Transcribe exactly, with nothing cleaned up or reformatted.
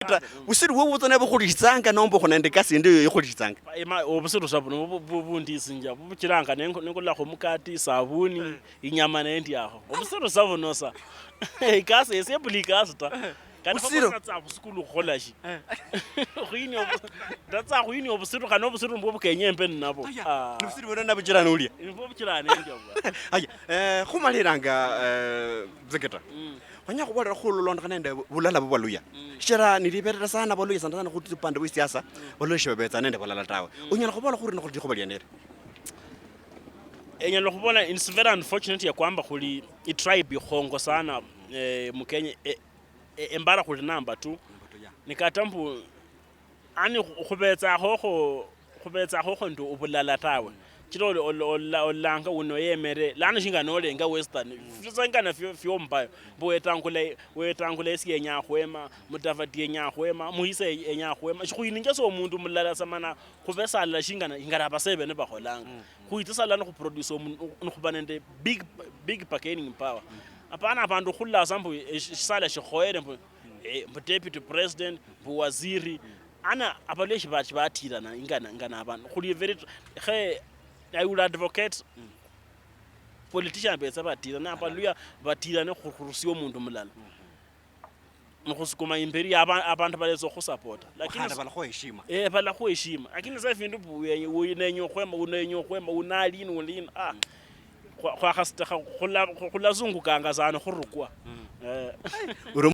Ta, busiru bwo butsa nabo khulitsanga nomba khuna nende kasi ende yoyo khulitsanga. Ema, obusiru sa buno bu- bu- bundisinja bubuchiranga nengo- nengulakho mukati, sabuni, inyama nendi aho. Obusiru sa buno sa. Ikasi esie buli ikasi ta. Kata Busiru. Natsa khusukulu khukhola shi? Khuyini obu- ndatsa khuyini obusiru, khane obusiru nibwo bukenya embe ninabo. Ah. Nibusiru bwene nabuchira nulia. Nibwo buchira nendi aho. Aya, eh, khumaliranga, eh, Zeketa. Khwenya khubolera khulondokhana nende bulala bwa Baluya. Shichira niliberera sana Baluya sana sana khu upande wa siasa, Baluya shibabetsa nende bulala tawe. Unyala khubola khuri nokhuli likhuba lieneri. Enyala khubola it's very unfortunate ya kwamba khuli itribe ikhongo sana, eh, mu Kenya, eh, eh, embara khuli number two. Ni kata mbu ani khu- khubetsakhokho khubetsakhokho ndio obulala tawe. Chila ol- ol- ol- olanga uno yemere lano shinga nolenga western fisengana fio fio mbayo mbu wetangula wetangula esi yenya khwema, Mudavadi yenya khwema, Muhisa yenya khwema, shikhuyininja sa omundu mulala samana khubesala shingana ingana abasebe nibakholanga. Khwitsa sa lano khuproduce omundu nikhuba nende big big bargaining power. Apana abandu khulasa mbu eshisala shikhoyere mbu eh, mbu deputy president, mbu waziri. Ana abaluya shiba- shibatirana ingana ingana abandu khuli very tr- khe I will advocate politician betsa batirana, abaluya batirane khu- khurusia omundu mulala nikhusukuma imberi aba- abandu baletsa okhusapota lakini Khandi balakhuwa heshima. Eh, balakhuwa heshima lakini sa efindu mbu uye- uyu nenya okhwema unenya okhwema unalini ulini ah khwa- khwakhasitakha khula- khulazungukanga sana khurukwa. Eh.